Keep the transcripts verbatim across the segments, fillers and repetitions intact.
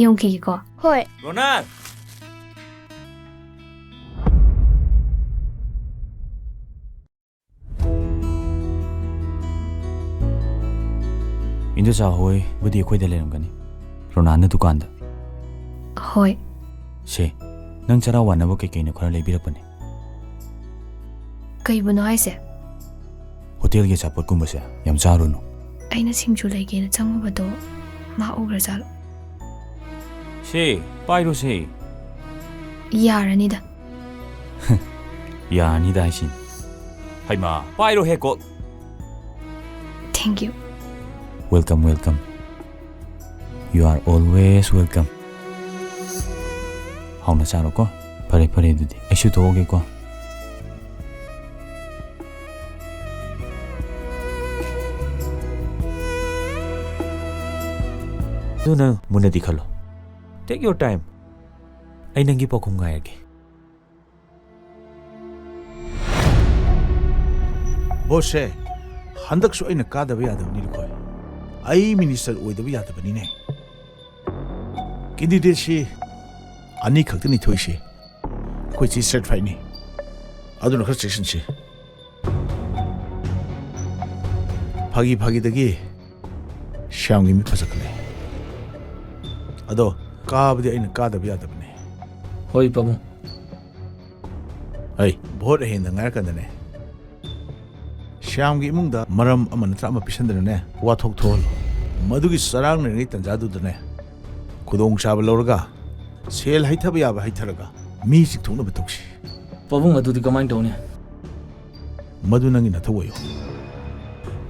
ꯌꯦꯡꯉꯨꯈꯤꯒꯦꯀꯣ꯫ ꯍꯣꯏ꯫ ꯔꯣꯅꯥ! ꯏꯟꯗꯣꯆꯥ ꯍꯣꯏꯕꯨꯗꯤ ꯑꯩꯈꯣꯏꯗ ꯂꯩꯔꯝꯒꯅꯤ꯫ ꯔꯣꯅꯥꯅ ꯗꯨꯀꯥꯟꯗ꯫ ꯍꯣꯏ꯫ ꯁꯦ, ꯅꯪ ꯆꯔꯥ ꯋꯥꯅꯕ ꯀꯩꯀꯩꯅꯣ ꯈꯔ ꯂꯩꯕꯤꯔꯛꯄꯅꯦ꯫ ꯀꯩꯕꯨꯅꯣ ꯍꯥꯏꯁꯦ? ꯍꯣꯇꯦꯜꯒꯤ ꯑꯆꯥꯄꯣꯠꯀꯨꯝꯕꯁꯦ ꯌꯥꯝ ꯆꯥꯔꯨꯅꯨ꯫ ꯑꯩꯅ ꯁꯤꯡꯖꯨ ꯂꯩꯒꯦꯅ ꯆꯪꯉꯨꯕꯗꯣ ꯃꯥ ꯎꯈ꯭ꯔꯖꯥꯠꯂꯣ? ꯁꯦ, ꯄꯥꯏꯔꯣꯁꯦ꯫ ꯌꯥꯔꯅꯤꯗ꯫ ꯌꯥꯔꯅꯤꯗ ꯍꯥꯏꯁꯤꯅꯤ꯫ ꯍꯩꯃꯥ, ꯄꯥꯏꯔꯣꯍꯦ ꯀꯣꯛ꯫ Thank you. Welcome, welcome. You are always welcome. ꯍꯥꯎꯅ ꯆꯥꯔꯣꯀꯣ꯫ ꯐꯔꯦ, ꯐꯔꯦ, ꯑꯗꯨꯗꯤ ꯑꯩꯁꯨ ꯊꯣꯛꯑꯒꯦꯀꯣ꯫ ꯑꯗꯨ ꯅꯪ ꯃꯨꯟꯅꯗꯤ ꯈꯜꯂꯣ꯫ Take your time. ꯑꯩ ꯅꯪꯒꯤ ꯄꯥꯎꯈꯨꯝ ꯉꯥꯏꯔꯒꯦ꯫ ꯕꯣꯁꯁꯦ, ꯍꯟꯗꯛꯁꯨ ꯑꯩꯅ ꯀꯥꯗꯕ ꯌꯥꯗꯕꯅꯤ, ꯂꯨꯈꯣꯏ꯫ ꯑꯩ ꯃꯤꯅꯤꯁꯇꯔ ꯑꯣꯏꯗꯕ ꯌꯥꯗꯕꯅꯤꯅꯦ꯫ ꯀꯦꯟꯗꯤꯗꯦꯠꯁꯤ ꯑꯅꯤꯈꯛꯇꯅꯤ ꯊꯣꯛꯏꯁꯦ꯫ ꯑꯩꯈꯣꯏ ꯆꯦ ꯁꯔꯇꯤꯐꯥꯏꯠꯅꯤ꯫ ꯑꯗꯨꯅ ꯈꯔ ꯆꯦꯛꯁꯤꯟꯁꯤ꯫ ꯐꯥꯒꯤ ꯐꯥꯒꯤꯗꯒꯤ ꯁ꯭ꯌꯥꯝꯒꯤ ꯃꯤ ꯐꯖꯈꯠꯂꯦ꯫ ꯑꯗꯣ ꯀꯥꯕꯗꯤ ꯑꯩꯅ ꯀꯥꯗꯕ ꯌꯥꯗꯕꯅꯦ꯫ ꯍꯣꯏ, ꯄꯥꯕꯨꯡ꯫ ꯑꯩ ꯚꯣꯠ ꯑꯍꯦꯟꯗ ꯉꯥꯏꯔꯀꯥꯟꯗꯅꯦ, ꯁ꯭ꯌꯥꯝꯒꯤ ꯏꯃꯨꯡꯗ ꯃꯔꯝ ꯑꯃ ꯅꯠꯇ꯭ꯔ ꯑꯃ ꯄꯤꯁꯟꯗꯅꯅꯦ, ꯋꯥꯊꯣꯛ ꯊꯣꯛꯍꯜꯂꯣ꯫ ꯃꯗꯨꯒꯤ ꯆꯔꯥꯡꯅꯔꯤꯉꯩ ꯇꯥꯟꯖꯥꯗꯨꯗꯅꯦ, ꯈꯨꯗꯣꯡꯆꯥꯕ ꯂꯧꯔꯒ, ꯁꯦꯜ ꯍꯩꯊꯕ ꯌꯥꯕ ꯍꯩꯊꯔꯒ, ꯃꯤ ꯆꯤꯡꯊꯣꯛꯅꯕ ꯇꯧꯁꯤ꯫ ꯄꯥꯕꯨꯡ, ꯑꯗꯨꯗꯤ ꯀꯃꯥꯏꯅ ꯇꯧꯅꯤ? ꯃꯗꯨ ꯅꯪꯒꯤ ꯅꯊꯧ ꯑꯣꯏꯌꯨ꯫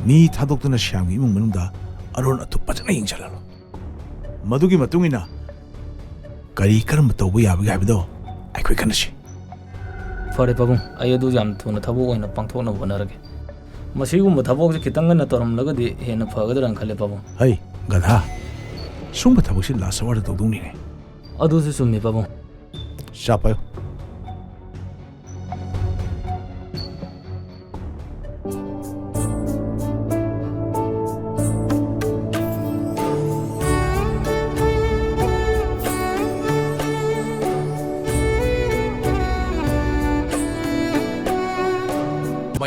ꯃꯤ ꯊꯥꯗꯣꯛꯇꯨꯅ ꯁ꯭ꯌꯥꯝꯒꯤ ꯏꯃꯨꯡ ꯃꯅꯨꯡꯗ ꯑꯔꯣꯟ ꯑꯊꯨꯞ ꯐꯖꯅ ꯌꯦꯡꯁꯤꯜꯍꯜꯂꯨ꯫ ꯃꯗꯨꯒꯤ ꯃꯇꯨꯡ ꯏꯟꯅ ꯀꯔꯤ ꯀꯔꯝꯕ ꯇꯧꯕ ꯌꯥꯕꯒꯦ ꯍꯥꯏꯕꯗꯣ ꯑꯩꯈꯣꯏ ꯈꯟꯅꯁꯤ꯫ ꯐꯔꯦ ꯄꯥꯕꯨꯡ, ꯑꯩ ꯑꯗꯨ ꯌꯥꯝ ꯊꯨꯅ ꯊꯕꯛ ꯑꯣꯏꯅ ꯄꯥꯡꯊꯣꯛꯅꯕ ꯍꯣꯠꯅꯔꯒꯦ꯫ ꯃꯁꯤꯒꯨꯝꯕ ꯊꯕꯛꯁꯦ ꯈꯤꯇꯪ ꯉꯟꯅ ꯇꯧꯔꯝꯂꯒꯗꯤ ꯍꯦꯟꯅ ꯐꯒꯗ꯭ꯔꯥꯅ ꯈꯜꯂꯦ ꯄꯥꯕꯨꯡ꯫ ꯍꯩ, ꯒꯙꯥ, ꯁꯨꯝꯕ ꯊꯕꯛꯁꯤ last hour ꯗ ꯇꯧꯗꯧꯅꯤꯅꯦ꯫ ꯑꯗꯨꯁꯨ ꯆꯨꯝꯃꯤ ꯄꯥꯕꯨꯡ꯫ ꯆꯥ ꯄꯥꯏꯌꯨ꯫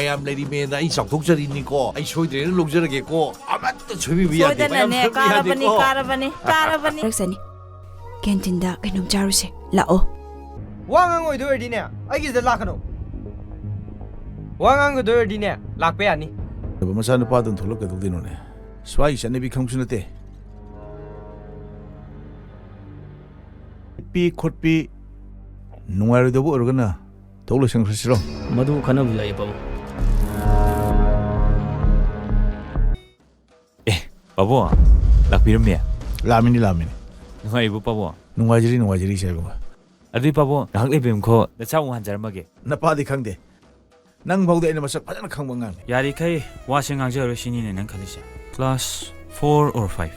ꯃꯌꯥꯝ ꯂꯩꯔꯤꯃꯦꯅ ꯑꯩ ꯆꯥꯎꯊꯣꯛꯆꯔꯤꯅꯤꯀꯣ꯫ ꯑꯩ ꯁꯣꯏꯗ꯭ꯔꯦꯅ ꯂꯧꯖꯔꯒꯦꯀꯣ꯫ ꯑꯃꯠꯇ ꯁꯣꯏꯕꯤꯕ ꯌꯥꯗꯦ꯫ ꯃꯌꯥꯝ ꯁꯣꯏꯕ ꯌꯥꯗꯦꯀꯣ꯫ ꯀꯥꯔꯕꯅꯤ, ꯀꯥꯔꯕꯅꯤ꯫ ꯀꯥꯔꯛꯁꯅꯤ꯫ ꯀꯦꯟꯇꯤꯟꯗ ꯀꯩꯅꯣꯝ ꯆꯥꯔꯨꯁꯦ꯫ ꯂꯥꯛꯑꯣ꯫ ꯋꯥ ꯉꯥꯡꯉꯣꯏꯗꯣꯏ ꯑꯣꯏꯔꯗꯤꯅꯦ, ꯑꯩꯒꯤꯁꯤꯗ ꯂꯥꯛꯀꯅꯨ꯫ ꯋꯥ ꯉꯥꯡꯒꯗꯣꯏ ꯑꯣꯏꯔꯗꯤꯅꯦ, ꯂꯥꯛꯄ ꯌꯥꯅꯤ꯫ ꯃꯆꯥꯅꯨꯄꯥꯗꯨꯅ ꯊꯣꯛꯂꯛꯀꯗꯧꯗꯤ ꯅꯣꯅꯦ꯫ ꯁ꯭ꯋꯥꯏꯒꯤ ꯆꯠꯅꯕꯤ ꯈꯪꯁꯨ ꯅꯠꯇꯦ꯫ ꯄꯤ ꯈꯣꯠꯄꯤ ꯅꯨꯡꯉꯥꯏꯔꯣꯏꯗꯧꯕ ꯑꯣꯏꯔꯒꯅ ꯊꯣꯛ ꯂꯣꯏꯁꯟꯈ꯭ꯔꯁꯤꯔꯣ? ꯃꯗꯨ ꯈꯟꯅꯕ ꯌꯥꯏꯌꯦ, ꯄꯥꯕꯨꯡ꯫ ꯑꯦ, ꯄꯥꯕꯨꯡ, ꯂꯥꯛꯄꯤꯔꯝꯃꯦ? ꯂꯥꯛꯑꯝꯃꯤꯅꯤ, ꯂꯥꯛꯑꯝꯃꯤꯅꯤ꯫ ꯅꯨꯡꯉꯥꯏꯔꯤꯕꯣ, ꯄꯥꯕꯨꯡ? ꯅꯨꯡꯉꯥꯏꯖꯔꯤ, ꯅꯨꯡꯉꯥꯏꯖꯔꯤ, ꯏꯆꯥ ꯏꯕꯨꯡꯉꯣ꯫ ꯑꯗꯨꯗꯤ ꯄꯥꯕꯨꯡ, ꯉꯥꯏꯍꯥꯛ ꯂꯩꯕꯤꯌꯨꯀꯣ, ꯅꯆꯥ ꯑꯃꯨꯛ ꯍꯟꯖꯔꯝꯃꯒꯦ꯫ ꯅꯄꯥꯗꯤ ꯈꯪꯗꯦ꯫ ꯅꯪ ꯐꯥꯎꯗ ꯑꯩꯅ ꯃꯁꯛ ꯐꯖꯅ ꯈꯪꯕ ꯑꯉꯥꯡꯅꯤ꯫ ꯌꯥꯔꯤꯈꯩ ꯋꯥꯁꯦ ꯉꯥꯡꯖꯔꯣꯏ ꯁꯤꯅꯤꯅꯦ ꯅꯪ ꯈꯜꯂꯤꯁꯦ? Class four or five?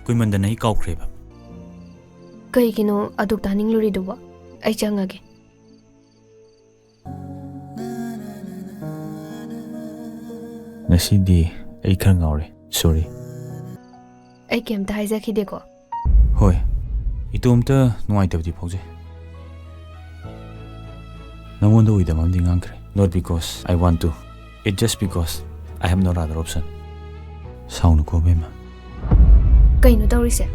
ꯀꯨꯏꯃꯟꯗꯅ ꯑꯩ ꯀꯥꯎꯈ꯭ꯔꯦꯕ꯫ ꯀꯩꯒꯤꯅꯣ ꯑꯗꯨꯛ ꯇꯥꯅꯤꯡꯂꯨꯔꯤꯗꯨꯕꯣ? ꯑꯩ ꯆꯪꯉꯒꯦ꯫ ꯉꯁꯤꯗꯤ ꯑꯩ ꯈꯔ ꯉꯥꯎꯔꯦ꯫ Sorry꯫ ꯑꯩ ꯀꯩꯝꯇ ꯍꯥꯏꯖꯈꯤꯗꯦꯀꯣ꯫ ꯍꯣꯏ, ꯏꯇꯣꯝꯇ ꯅꯨꯡꯉꯥꯏꯇꯕꯗꯤ ꯐꯥꯎꯖꯩ꯫ ꯅꯉꯣꯟꯗ ꯑꯣꯏꯗꯕ ꯑꯃꯗꯤ ꯉꯥꯡꯈ꯭ꯔꯦ꯫ Not because I want to. It's just because I have no other option. ꯁꯥꯎꯅꯨꯀꯣ, ꯕꯦꯝꯃ꯫ ꯀꯩꯅꯣ ꯇꯧꯔꯤꯁꯦ?